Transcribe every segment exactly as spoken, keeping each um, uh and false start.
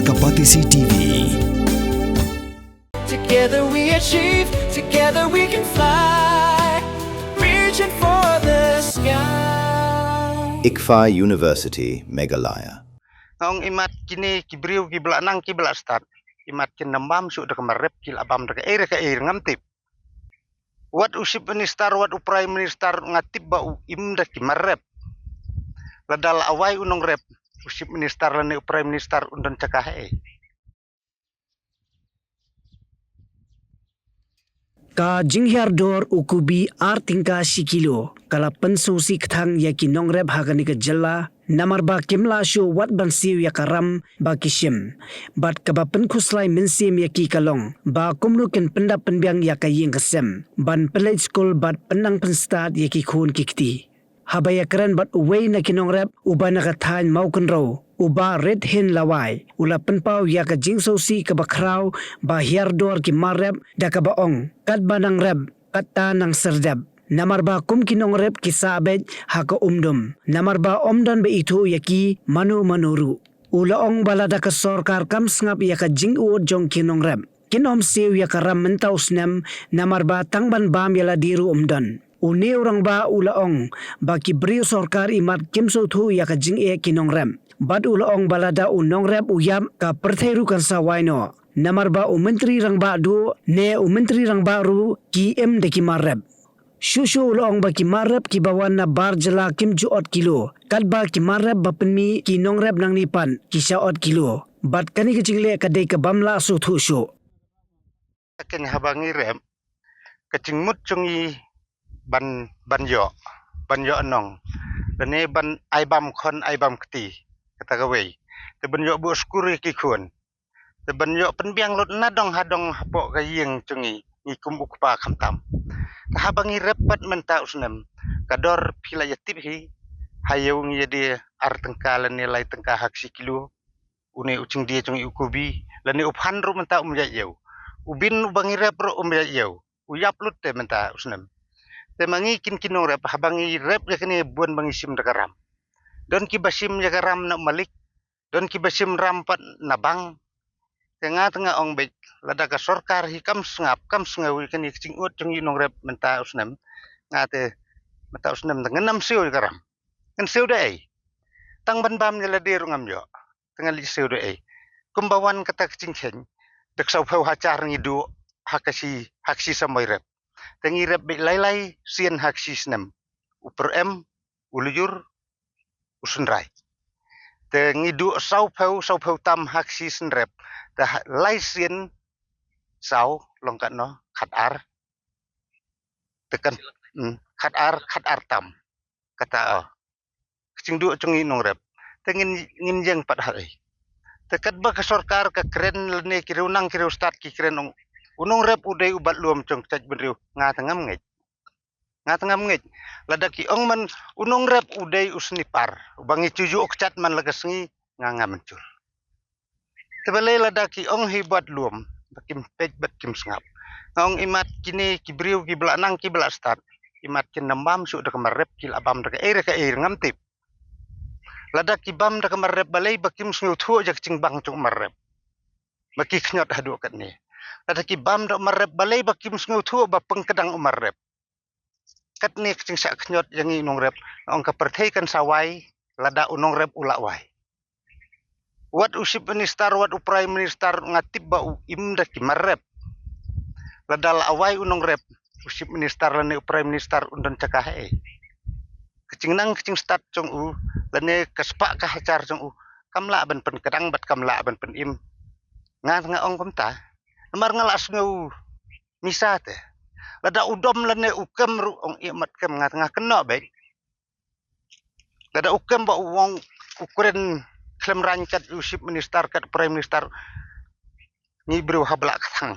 Kapatisi T V. Together we achieve, together we can fly, reaching for the sky. ICFAI University, Meghalaya. Nga ong imat kine ki briew ki ba la nang ki ba la stad, imat kin ym bam shuh da ka mar rep, ki la bam da ka ei re ka ei re ngam tip. Wat u Chief Minister, wat u Prime Minister nga tip ba u im da ki mar rep. Lada la wai u nongrep, u Chief Minister lane u Prime Minister un don jaka haei. Ka jinghiar dor u kubi ar tyngka shi kilo ka la pynsngewsih kthang ïa ki nongrep ha kane ka jylla, namar ba kim lah shuh wat ban siew ïa ka ram ba ki shim. Bad kaba pynkhuslai mynsiem ïa ki ka long ba kumno kin pyndap pynbiang ïa ka ïing ka sem, ban pynleit skul bad pynnang pynstad ïa ki khun ki kti. Haba ïakren bad uwei na ki nongrep uba na ka thaiñ Mawkynrew, u Bah Rit Hien Lawai, u la pynpaw ïa ka jingsngewsih kaba khraw ba hiar dor ki mar rep da kaba ong, katba nang rep, katta nang serdep. Namar ba kum ki nongrep ki sah beit ha ka umdum, namar ba ym don ba ithuh ïa ki mano mano ruh. U la ong ba lada ka sorkar kam sngap ïa ka jingud jong ki nongrep, kin ym siew ïa ka ram mynta u snem, namar ba tang ban bam ïa lade ruh ym don. Une u rangbah u la ong ba ki briew sorkar imat kim sngewthuh ïa ka jingeh ki nongrep. Bad u la ong ba lada u nongrep u ïap, ka pyrthei ruh kan sa wai noh. Namar ba u Myntri Rangbah duh ne u Myntri Rangbah ruh ki im da ki mar rep. Shuh shuh u la ong ba ki mar rep kiba wan na bar jylla kim ju ot kilo, katba ki mar rep ba pynmih ki nongrep nangne pat ki shah ot kilo. Bad kane ka jingleh ka dei ka bym lah sngewthuh shuh. Ka khein haba ngi rep, ka jingmut jong ngi ban, ban ïoh, ban ïoh nong, lane ban ai bam khun ai bam kti, kata kawei. Te ban ïoh buh skul ïa ki khun. Te ban ïoh pynbiang lut na dong ha dong hapoh ka ïing jong ngi, ngi kum u kpa khamtam. Te haba ngi rep pat mynta u snem, ka dor phi la ïa tip hi, ha ïew ngi ïa die ar tyngka lane lai tyngka ha ka shi kilo. Une u jingdie jong ngi u kubi, lane u phan ruh mynta um ïaid ïew. U bin uba ngi rep ruh um ïaid ïew. U ïap lut te mynta u snem. Te ma ngi kin ki nongrep, haba ngi rep ïa kane bun ba ngi shim da ka ram. Don kiba shim ïa ka ram na u malik, don kiba shim ram pat na bank. Te nga te nga ong beit, lada ka sorkar hi kam sngap, kam sngew ïa kane ka jingud jong ngi nongrep mynta u snem. Nga te mynta u snem te ngan ym siew ïa ka ram. Ngan siew da ei? Tang ban bam ïa lade ruh ngam ïoh. Te ngan leit siew da ei? Kumba wan kata ka jingkhein, da ka sawphew hajar ngi duh ha ka shi, ha ka shi samoi rep. Te ngi rep beit lai lai sien ha ka shi snem. U Pyrem, u Lajur, u Synrai. Te ngi duh sawphew, sawphew tam ha ka shi snem rep. Te ha, lai sien saw long katno, khat ar. Te kan, hmm, khat ar, khat ar tam. Kata, oh. Ka jingduh jong ngi nongrep. Te ngin, ngin ïeng pat ha ei? Te katba ka sorkar ka kren lane ki riewngeit ki riewstad ki kren ong, u nongrep u dei u bat lum jong ka jaitbynriew, nga te ngam ngeit. Nga te ngam ngeit. Lada ki ong man u nongrep u dei u snipar, uba ngi ju ïuh kjat man la ka sngi, nga ngam mynjur. Te balei lada ki ong hi bat lum, ba kim peit bad kim sngap. Nga ong imat kine ki briew ki ba la nang ki ba la stad, imat kin ym bam shuh da ka mar rep, ki la bam da ka ei re ka ei re ngam tip. Lada ki bam da ka mar rep balei ba kim sngewthuh ïa ka jingbang jong u mar rep. Ba ki khñiot haduh katne. Lada ki bam da u mar rep balei ba kim sngewthuh ba pynkdang u mar rep. Katne ka jingshah khñiot ïa ngi nongrep, nga ong ka pyrthei kan sa wai, lada u nongrep u la wai. Wat u Chief Minister, wat u Prime Minister, nga tip ba u im da ki mar rep. Lada la wai u nongrep, u Chief Minister lane u Prime Minister un don jaka haei? Ka jingnang ka jingstad jong u, lane ka spah ka hajar jong u, kam lah ban pynkdang bad kam lah ban pynim. Nga nga ong kumta. Namar nga la sngew misa te. Lada u dom lane u kem ruh ong ïa mat kem nga nga kynnoh beit. Lada u kem ba u ong u kren khlem rang kat u Chief Minister kat Prime Minister. Ngi briew ha ba la kthang.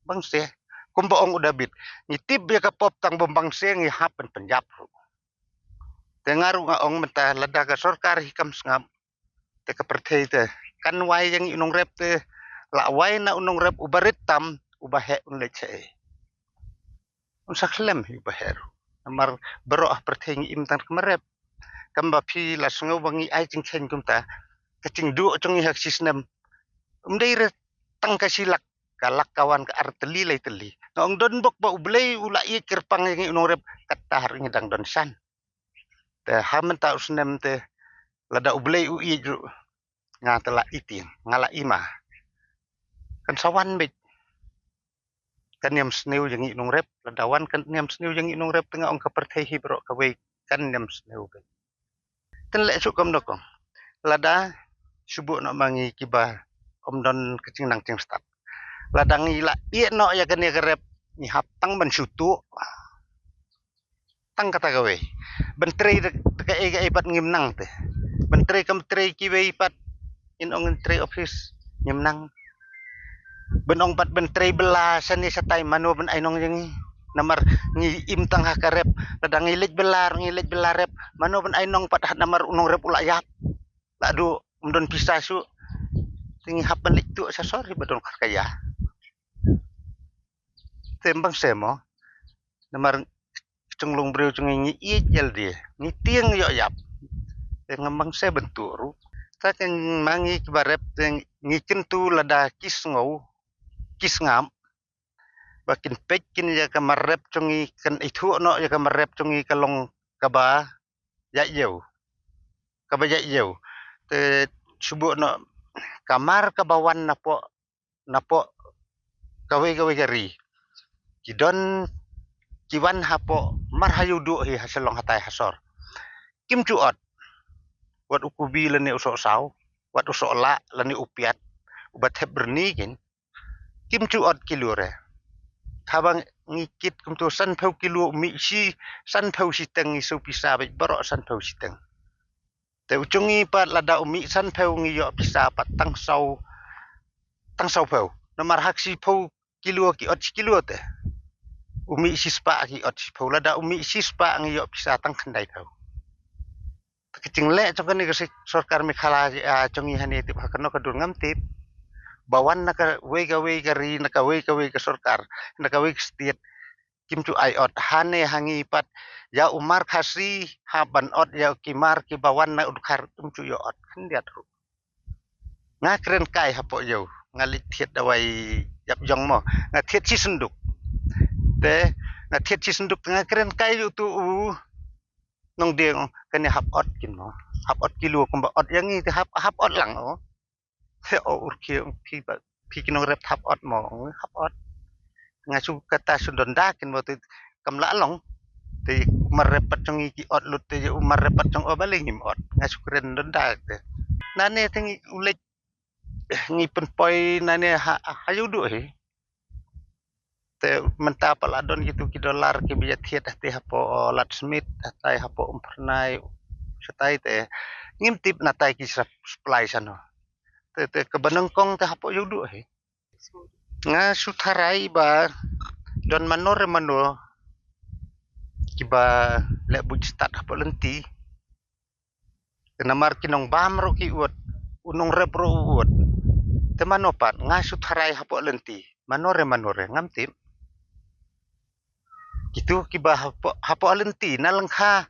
Bang se. Kumba ong u David. Ngi tip ïa ka pop tang bym bang se ngi hap ban pynjap ruh. Te nga ruh nga ong mynta lada ka sorkar hi kam sngap. Te ka pyrthei te kan wai ïa ngi u nongrep te, la wai na u nongrep uba rit tam, uba heh un leit shaei? Un sa khlem hi uba heh ruh. Namar baroh ha pyrthei ngi im tang ka mar rep. Kam ba phi la sngew ba ngi ai jingkheiñ kumta, ka jingduh jong ngi ha ka shi snem Um dei re tang ka shi lak, ka lak ka wan ka ar tylli lai tylli. Nga ong don bok ba U Blei u la ïeit kyrpang ïa ngi u nongrep, kata ruh ngi dang don shen. Te ha mynta u snem te lada U Blei u ïeit ruh nga te la ïeit, nga la ïeit ma. Kan sa wan beit ka niam sniew ïa ngi u nongrep, lada wan ka niam sniew ïa ngi u nongrep te nga ong ka pyrthei hi baroh kawei kan niam sniew beit. Te leh shuh kumno kong. Lada shu buh noh ma ngi kiba ym don ka jingnang jingstad. Lada ngi la ïeh noh ïa kane ka rep, ngi hap tang ban shu tuh. Tang kata kawei. Ban trei da kaei kaei pat ngim nang te. Ban trei kam trei kiwei pat, in ong in trei office, ngim nang. Ban ong pat ban trei bylla shane shatai, mano ban ai nong ïa ngi. Namar ngi im tang ha ka rep, lada ngi leit bylla, ngi leit bylla rep, mano ban ai nong pat ha, namar u nongrep u la ïap. La duh, ym don pisa shuh. Te ngi hap ban leit tuh sha sor hi ba don kharkaya. Te ym bang se mo. Namar ka jinglong briew jong ngi, ngi ïeit ïalade, ngi tieng ïoh ïap. Te ngam bang se ban tuh ruh. Te kan ma ngi kiba rep te ngi kyntu lada ki sngew, ki sngap ba kin peit kin ïa ka mar rep jong ngi, kan ithuh noh ïa ka mar rep jong ngi ka long kaba ïaid ïew. Kaba ïaid ïew. Te shu buh noh ka mar kaba wan napoh, napoh kawei kawei ka ri. Ki don, ki wan hapoh mar ha ïuh duh hi ha Shillong hatai ha sor. Kim ju ot. Wat u kubi lane u sohsaw, wat u sohlah lane u piat, uba thep byrni kin. Kim ju ot kilo re. Haba ngi kit kumto sanphew kilo, u mih shi sanphew shiteng, ngi siew pisa beit baroh sanphew shiteng. Te u jong ngi pat lada u mih sanphew ngi ïoh pisa pat tang saw, tang sawphew. Namar ha ka shiphew kilo ki ot shi kilo te. U mih shispah ki ot shiphew, lada u mih shispah ngi ïoh pisa tang khyndaiphew. Te ka jingleh jong kane ka si-, sorkar Meghalaya, ah, jong ngi hangne tip ha kano ka dur ngam tip. Ba wan na kawei kawei ka ri, na kawei kawei ka sorkar, na kawei ka state, kim ju ai ot. Hangne ha ngi pat ïa u mar Khasi hap ban ot, ïa ki mar kiba wan na u dkhar kim ju ïoh ot khyndiat ruh. Nga kren kai hapoh ïew, nga leit thied dawai ïap jong mo. Nga thied shi synduk. Te nga thied shi synduk te nga kren kai ïa uto u nongdieng, kane hap ot kin mo. Hap ot kilo kumba ot ïa ngi te hap, hap ot lang o. Te o u rkhie, phi ba, phi ki nongrep hap ot mo, hap ot. Nga shu kata shu don da kin mo te kam lah long. Te u mar rep pat jong ngi ki ot lut, te u mar rep pat jong o balei ngim ot. Nga shu kren don da te. Nane te ngi u leit, ngi pynpoi nane ha, ha ïuh duh hi. Te mynta pat la don kitu ki dollar kiba ïa thied hate hapoh Ladthmitt, hatai hapoh Umphyrnai, shatai te ngim tip natai ki sa supply shano. Te, te kaba nyngkong te hapoh ïuh duh hi. Nga shu tharai ba don mano re mano kiba leh buit stad hapoh lynti. Te namar ki nongbam ruh ki ud, u nongrep ruh u ud. Te mano pat, nga shu tharai hapoh lynti. Mano re, mano re, ngam tip. Kitu kiba hapoh, hapoh lynti, na lyngkha,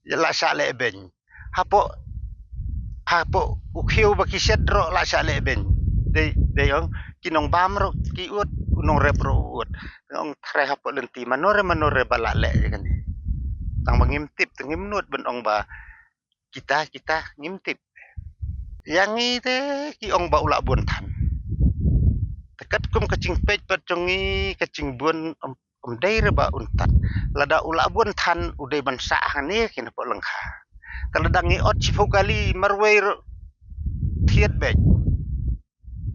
la shah leh beiñ. Hapoh, hapoh u khiew ba ki shet ruh la shah leh beiñ. Dei, dei ong, ki nongbam ruh ki ud, u nongrep ruh u ud. Ong tharai hapoh lynti, mano re, mano re ba la leh ïa kane. Tang ba ngim tip, te ngim nud ban ong ba kita, kita, ngim tip. Ïa ngi te ki ong ba u la bun than. Te katkum ka jingpeit pat jong ngi ka jingbun ym, ym dei re ba un than. Lada u la bun than u dei ban sah hangne kin hapoh lyngkha. Te lada ngi ot shiphew kali marwei ruh thied beit.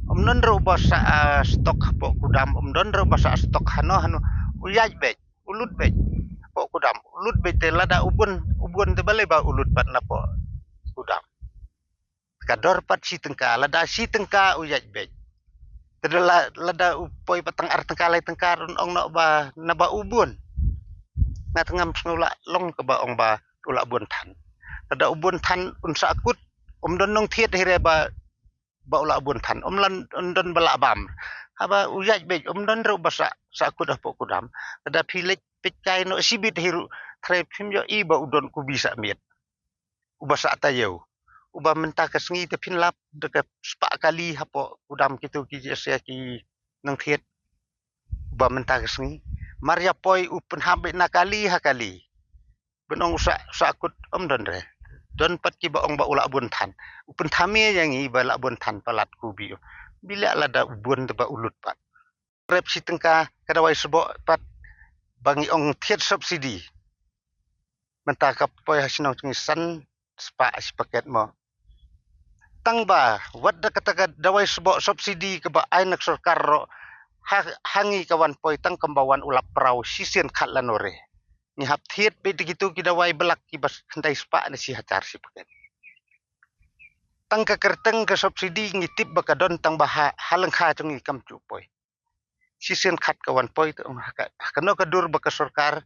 Ym don ruh ba sah, ah, stock hapoh kudam, ym don ruh ba sah stock hano hano. U ïaid beit, u lut beit hapoh kudam, u lut beit te lada u bun, u bun te balei ba u lut pat napoh kudam. Ka dor pat shi tyngka, lada shi tyngka u ïaid beit. Te da la, lada u poi pat tang ar tyngka lai tyngka un ong noh ba naba u bun. Nga te ngam sngew lah long kaba ong ba u la bun than. Lada u bun than un sah kut, ym don nongthied hi re ba ba u la bun than, ym lah, ym don ba la bam. Haba u ïaid beit, ym don ruh ba sah, sah kut hapoh kudam. Lada phi leit peit kai noh shibit hi ruh, tharai phim ïohi ba u don kubi sah miet. Uba sah taïew. uba mynta ka sngi te phin lap da ka spah kali hapoh u dam kito ki jingïasia ki nongthied. Uba mynta ka sngi mar ïa poi u pynhap beit na kali ha kali. Ban ong u sah, u sah kut, ym don re. Don pat kiba ong ba u lah bun than. U pynthame ïa ngi ba lah bun than palat ku bi. Bileh lada u bun te ba u lut pat. Rep shi tyngka ka dawai sboh pat ba ngi ong thied subsidy. Mynta ka poi ha shnong jong ngi san spah shi paket mo. Tang ba wat da kata ka dawai sboh subsidy kaba ai na ka sorkar ruh, ha, ha ngi ka wan poi tang kumba wan u lap prau shisien khat lano re. Ngi hap thied beit da kito ki dawai blak kiba khyndai spah ne shi hajar shi paket. Tang ka kyrteng ka subsidy ngi tip ba ka don tang ba ha, ha lyngkha jong ngi kam ju poi. Shisien khat ka wan poi te ong ha ka, ha kano ka dur ba ka sorkar,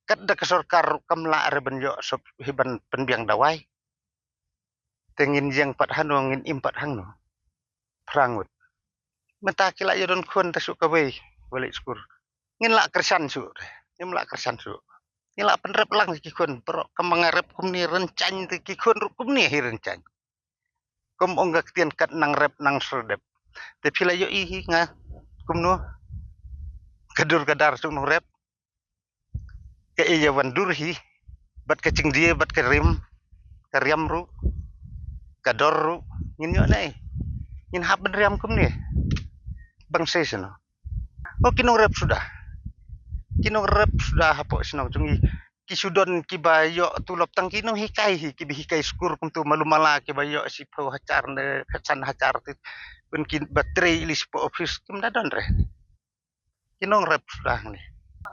kat da ka sorkar ruh kam lah re ban ïoh sub, hi ban pynbiang dawai. Te ngin ïeng pat hano, ngin im pat hangno? Phra ngut. Mynta ki lah ïa don khun ta shu kawei, walei skur. Ngin lah kyrshan shu re. Ngim lah kyrshan shu. Ngin lah pynrep lang ki khun, bro, kam nga rep kumne rynchang te ki khun ruh kumne hi rynchang. Kum ong ka ktien kat nang rep nang serdep. Te phi la ïohi hi nga kumno? Ka dur ka dar suk nong rep. Ka ïa wan dur hi. Bad ka jingdie, bad ka rim, ka riam ruh, ka dor ruh. Ngin ïoh nai. Ngin hap ban riam kumne. Bang sei sino. O ki nong rep suda. Ki nong rep suda hapoh shnong jong ngi. Ki shu don kiba ïoh tulop tang ki nong hikai hi, kiba hikai skur kumtu malu mala kiba ïoh shiphew hajar ne khatsan hajar ti. Ban kiba trei ili shiphew office kim da don re. Ki nong rep suda ngi.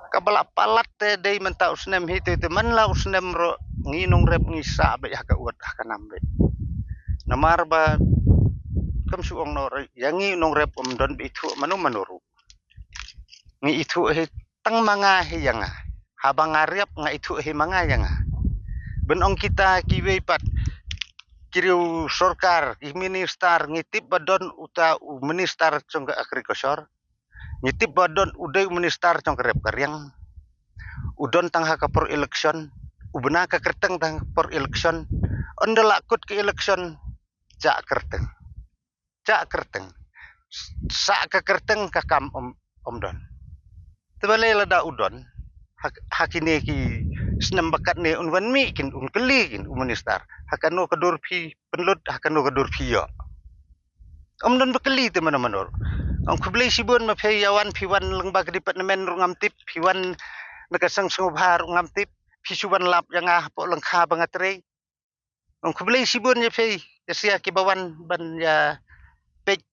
Kaba la palat te dei mynta u snem hi te, te man la u snem ruh ngi nong rep ngi sah beit ha ka ut ha ka nam beit. Namar ba kam shu ong no re, ïa ngi nong rep um don beit ithuh mano mano ruh. Ngi ithuh hi tang ma nga hi ïa nga. Haba nga rep nga ithuh hi ma nga ïa nga. Ban ong kita kiwei pat ki riew sorkar, ki minister, ngi tip ba don uta u minister jong ka agriculture. Ngi tip ba don u dei u minister jong ka rep ka riang. U don tang ha ka por election, u bna ka kyrteng tang ha ka por election. Ynda la kut ka election, jah kyrteng. Jah kyrteng. Sah ka kyrteng ka kam um, um don. Te balei lada u don ha, ha kine ki snem ba katne un wan mih kin, un kylli kin u minister. Ha kano ka dur phi pynlut, ha kano ka dur phi ïoh. Um don ba kylli te mano mano. Ong khublei shibun ma phi ïa wan, phi wan lyngba ka department ruh ngam tip, phi wan na ka seng sngewbha ruh ngam tip, phi shu wan lap ïa nga hapoh lyngkha ba nga trei. Ong khublei shibun ïa phi, ïa sia kiba wan ban ïa peit.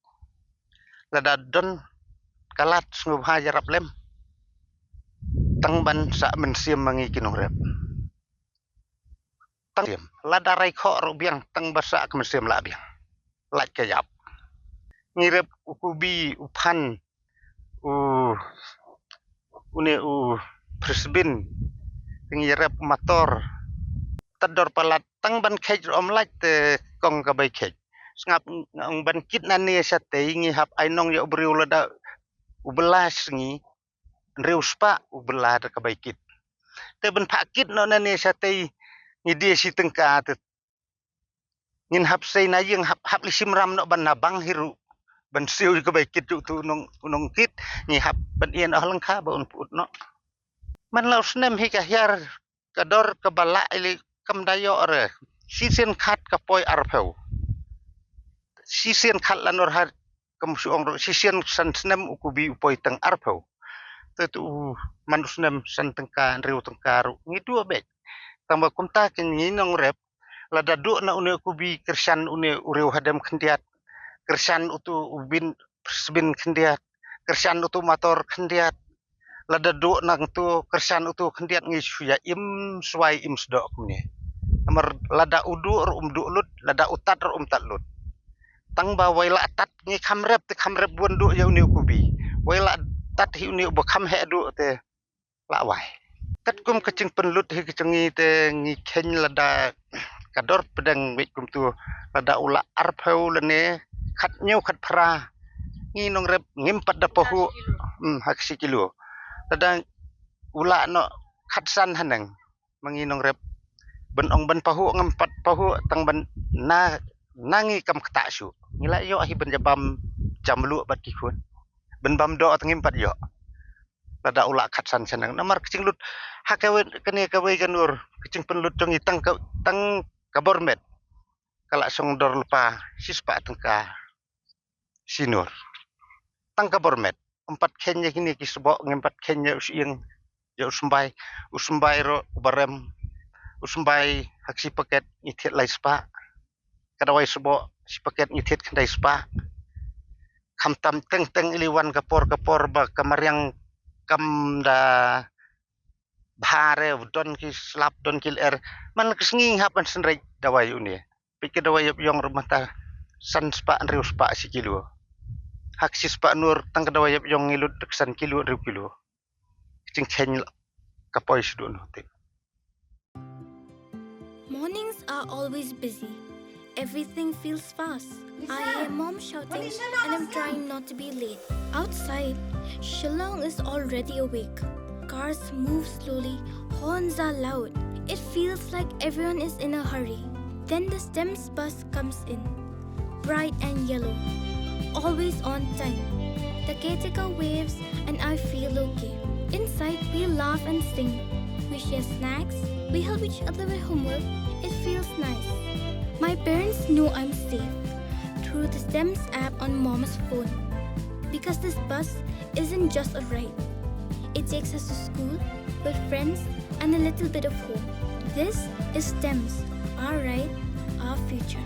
Lada don ka lad sngewbha ïarap lem. Tang ban sah mynsiem ma ngi ki nong rep. Tang lada rai khoh ruh biang tang ba sah ka mynsiem la biang. Lait ka ïap. Ngi rep u kubi, u phan, u, une u french bean, ngi rep u mator. Tad dor palat tang ban kheit ruh um lait te kong ka bai kheit. Sngap nga ong ban kit na ne shatei ngi hap ai nong ïa u briew lada u bylla sngi, hynriew spah u bylla da ka bai kit. Te ban phah kit noh na ne shatei ngi die shi tyngka te ngin hap sei na ïing, hap, hap li shim ram noh ban na bank hi ruh ban siew ïa ka bai kit jong utu u nong, u nong kit. Ngi hap ban ïeng ha lyngkha ba un put noh. Man la u snem hi ka hiar ka dor kaba lah ili kam da ïoh re. Shisien khat ka poi arphew. Shisien khat la nor ha kam shu ong ruh shisien san snem u kubi u poi tang arphew. Te tu u man u snem san tyngka, hynriew tyngka ruh ngi duh beit. Tang ba kumta kin ngi nong rep lada duh na une u kubi kyrshan une u riew hadem khyndiat. Kyrshan utu u bean, french bean khyndiat. Kyrshan utu mator khyndiat. Lada duh nangtu kyrshan utu khyndiat ngi shu ïa im swai im sdoh kumne. Namar lada u duh ruh um duh lut, lada u tat ruh um tat lut. Tang ba wei la tat ngi kham rep te kham rep bun duh ïa une u kubi. Wei la tat hi une uba kham heh duh te la wai. Katkum ka jingpynlut hi ka jong ngi te ngi kheiñ lada ka dor pdeng wei kumtu lada u la arphew lane khat hynñiew khat phra. Ngi nong rep ngim pat da pahuh, hmm, ha ka shi kilo. Lada u la noh khat san haneng ma ngi nong rep Ban ong ban pahuh ngam pat pahuh tang ban na, na ngi kam ktah shuh. Ngi la ïoh hi ban jabam jam luh bad ki khun. Ban bam doh tang ngim pat ïoh. Lada u lah khatsan shaneng. Namar ka jinglut ha kawei, kane kawei ka nur, ka jingpynlut jong ngi tang ka, tang ka bor met ka la shong dor lypa shispah tyngka shi nur. Tang ka bor met. Ym pat kheiñ ïa kine ki sboh, ngim pat kheiñ ïa u shyieng, ïa u symbai, u symbai ruh u barem, u symbai ha ka shi paket ngi thied lai spah. Ka dawai sboh shi paket ngi thied khyndai spah. Khamtam teng teng ili wan ka por ka por ba ka mariang kam da bha re, don ki slap don ki lyer. Man la ka sngi ngi hap ban synreit dawai une. Peit ka dawai ïap ïong ruh mynta san spah hynriew spah shi kilo. Ha ka shi spah nur tang ka dawai ïap ïong ngi lut da ka san kilo hynriew kilo. Ka jingkheiñ la ka poi shaduh noh te. Mornings are always busy. Everything feels fast. I hear mom shouting and I'm trying not to be late. Outside, Shillong is already awake. Cars move slowly, horns are loud. It feels like everyone is in a hurry. Then the STEMS bus comes in, bright and yellow, always on time. The caretaker waves and I feel okay. Inside, we laugh and sing. We share snacks. We help each other with homework. It feels nice. My parents know I'm safe through the STEMS app on mom's phone. Because this bus isn't just a ride, it takes us to school, with friends, and a little bit of home. This is STEMS, our ride, our future.